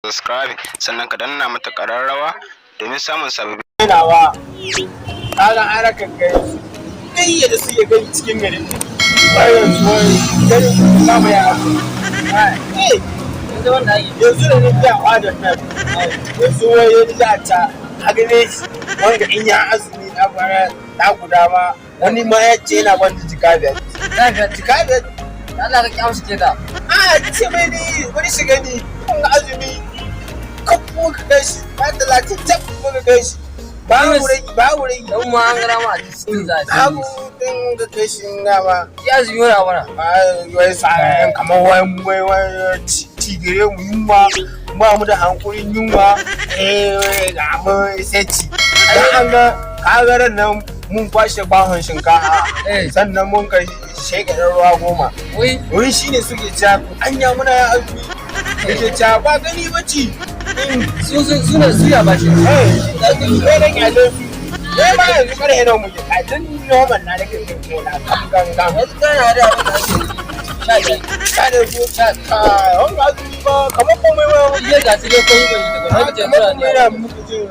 Subscribe, sannan ka danna mata ƙararrawa domin samun sababbin Nawa kaga harakan kai kai yadda suke gani cikin garin nan. Bayan wai garin ba mu ya abu. Eh, Yanzu wanda ake yanzu da ni biya fadar nan, yanzu wai ya ji a ta hagane shi wanda in ya azumi na bara na guda ma, wani ma ya ce yana ban 5,000. Lafiya. 5,000. Allah ka kyamsu ke da. A ce mai ni wani shiga ni kun ga azumi kan muka kai shi ba 30 tab muka kai shi, babu ragi, babu ragi. Dan ma an gara ma a cikin za a Babu ci. din ga kai shi na ma. Shi azumi wani abu na. Wai sa kamar wai wai wai ci gare mu yunwa, ba mu da hankulin yunwa. Eh, ga mu sai ci dan an ga kagaran nan mun kwashe bahon shinkafa. Sannan mun kai shekarar ruwa 10. Wai. Wai shine suke cewa anya muna ya azumi, yake cewa ba gani ba ci. Su su su ne su ya bashi. Eh, kai da kyale su ne ma, yanzu karhe nawa muke a tun noman na da kai kai na kam gam gam. Yanzu kana da abin da ake 15. Ka da ko ka wanga azumi ba kamar komai ba. Iya, ga su dai koyi mai daga wani kamar jira komai ne. na muku jin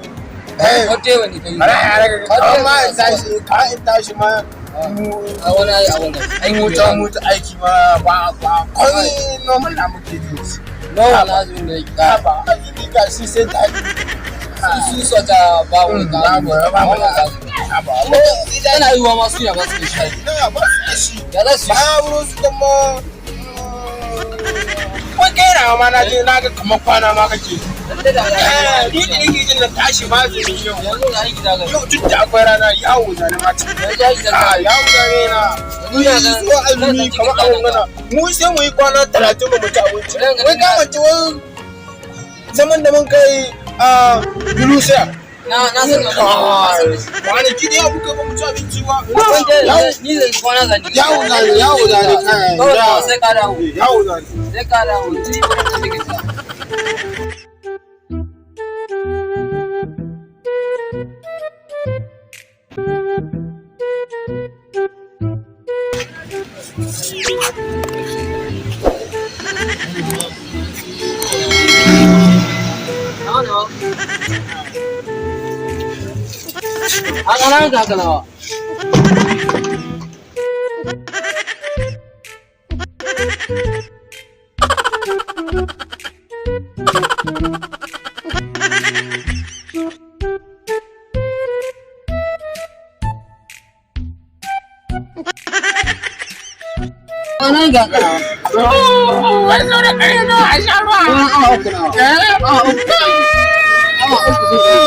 eh. Wata wani kai. Bara ya rage kamar ma in tashi ka in tashi ma mu. A wani ai a wani. An wuta mutu aiki ma ba ba komai, normal na muke ji. Nawa na azumi ne. Ka ba azumi ga shi sai ta Su su ta ba wani ka Babu ba azumi. ba ba. Tana yiwuwa ma su ya ba su shi. Ina ba su da shi. Ya za su Ba wurin su kuma ko kera ma na je na ga kamar kwana ma kake. Eh, ni da nake jin na tashi ma zai yi yau. Yanzu ga aiki da ga. Yau duk da akwai rana, yawo zane ma cikin. Yanzu aiki da A ga. yawo zane na. Ni zuwa azumi kamar abun gana. Mu sai mu yi kwana 30 ba mu ci abinci. Wai ka mance wai zaman da mun kai a Dulusiya. Na san da. Kwanaki da yawa muka ba mu ci abinci ba. Ni zai kwana zani. Yawo zane, yawo zane kai. Kawai sai ka dawo. Yawo zane. Sai ka dawo. Ni ba ta cikin sa. Nawa nawa. Haka nan ka haka nawa. Nan ga haka nawa. Wai sauran ƙarfe nawa a sha ruwa? Sauran awa 3 nawa. Awa 3. Awa 3 sun.